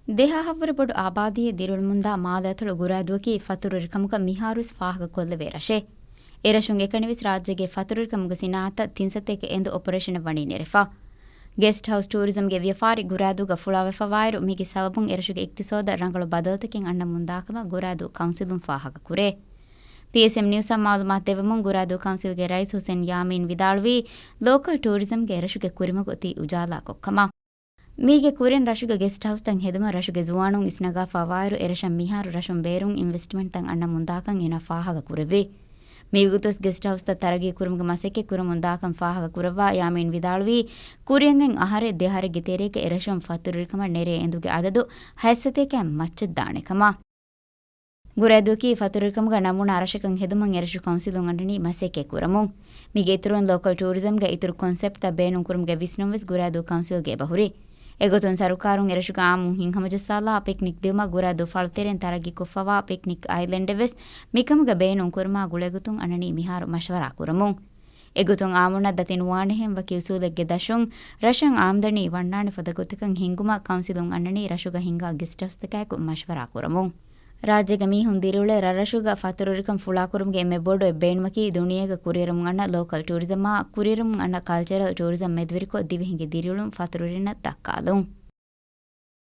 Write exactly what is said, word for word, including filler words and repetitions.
ދެހާހަށްވުރެ ބޮޑު އާބާދީއެއް ދިރިއުޅެމުންދާ މާލެ އަތޮޅު ގުރާދޫއަކީ ފަތުރުވެރިކަމުގަ މިހާރުވެސް ފާހަގަކޮށްލެވޭ ރަށެއް. އެރަށުން އެކަނިވެސް ރާއްޖޭގެ ފަތުރުވެރިކަމުގެ ސިނާއަތަށް ތިން ސަތޭކަ އެނދު އޮޕަރޭޝަނަށް ވަނީ ނެރެފަ. ގެސްޓް ހައުސް ޓޫރިޒަމްގެ ވިޔަފާރި ގުރާދޫގަ ފުޅާވެފަވާއިރު، މީގެ ސަބަބުން އެރަށުގެ އިޤްތިޞާދަށް ރަނގަޅު ބަދަލުތަކެއް އަންނަމުންދާކަމަށް ގުރާދޫ ކައުންސިލުން ފާހަގަކުރޭ. ޕީއެސްއެމް ނިއުސަށް މައުލޫމާތު ދެއްވަމުން، ގުރާދޫ ކައުންސިލްގެ ރައީސް ހުސެން ޔާމީން ވިދާޅުވީ، ލޯކަލް ޓޫރިޒަމްގެ އެރަށުގެ ކުރިމަގު ތި އުޖާލާކޮށްކަމަށް. މީގެ ކުރިން ރަށުގެ ގެސްޓް ހައުސްތައް ހެދުމަށް ރަށުގެ ޒުވާނުން އިސްނަގާފާވާއިރު، އެރަށަށް މިހާރު ރަށުން ބޭރުން އިންވެސްޓްމަންޓްތައް އަންނަމުންދާކަން އޭނާ ފާހަގަކުރެއްވި. މިވަގުތުވެސް ގެސްޓް ހައުސްތައް ތަރައްގީކުރުމުގެ މަސައްކަތް ކުރަމުންދާކަން ފާހަގަކުރައްވާ، ޔާމީން ވިދާޅުވީ، ކުރިއަށް އަހަރެއް ދެއަހަރެއްގެ ތެރޭގަ އެރަށުން ފަތުރުވެރިކަމަށް ނެރޭ އެނދުގެ އަދަދު ހަތްސަތޭކައަށް މައްޗަށްދާނެ ކަމަށް. ގުރާދޫއަކީ ފަތުރުވެރިކަމުގަ ނަމޫނާ ރަށަކަށް ހެދުމަށް އެރަށު ކައުންސިލުން އަންނަނީ މަސައްކަތް ކުރަމުން. މީގެ އިތުރުން ލޯކަލް ޓޫރިޒަމްގެ އިތުރު ކޮންސެޕްޓްތައް ބޭނުންކުރުމުގެ ވިސްނުންވެސް ގުރާދޫ ކައުންސިލްގެ އެބަހުރި. އެގޮތުން ސަރުކާރުން އެރަށުގެ އާއްމު ހިތްހަމަޖައްސާލާ ޕިކްނިކް ދިއުމަށް ގުރާދޫ ފަޅުތެރެއިން ތަރައްގީކޮށްފަވާ ޕިކްނިކް އައިލެންޑެއްވެސް މިކަމުގަ ބޭނުންކުރުމާ ގުޅޭގޮތުން އަންނަނީ މިހާރު މަޝްވަރާ ކުރަމުން. އެގޮތުން އާއްމުންނަށް ދަތި ނުވާނެހެން ވަކި އުސޫލެއްގެ ދަށުން ރަށަށް އާމްދަނީ ވަންނާނެ ފަދަ ގޮތަކަށް ހިންގުމަށް ކައުންސިލުން އަންނަނީ ރަށުގަ ހިންގާ ގެސްޓް ހައުސްތަކާއެކު މަޝްވަރާ ކުރަމުން. ރާއްޖޭގެ މީހުން ދިރިއުޅޭ ރަށްރަށުގަ ފަތުރުވެރިކަން ފުޅާކުރުމުގެ އެންމެ ބޮޑު އެއް ބޭނުމަކީ ދުނިޔޭގަ ކުރިއެރުމުން އަންނަ ލޯކަލް ޓޫރިޒަމާ، ކުރިއެރުމުން އަންނަ ކަލްޗަރަލް ޓޫރިޒަމް މެދުވެރިކޮށް ދިވެހިންގެ ދިރިއުޅުން ފަތުރުވެރިންނަށް ދައްކާލުން.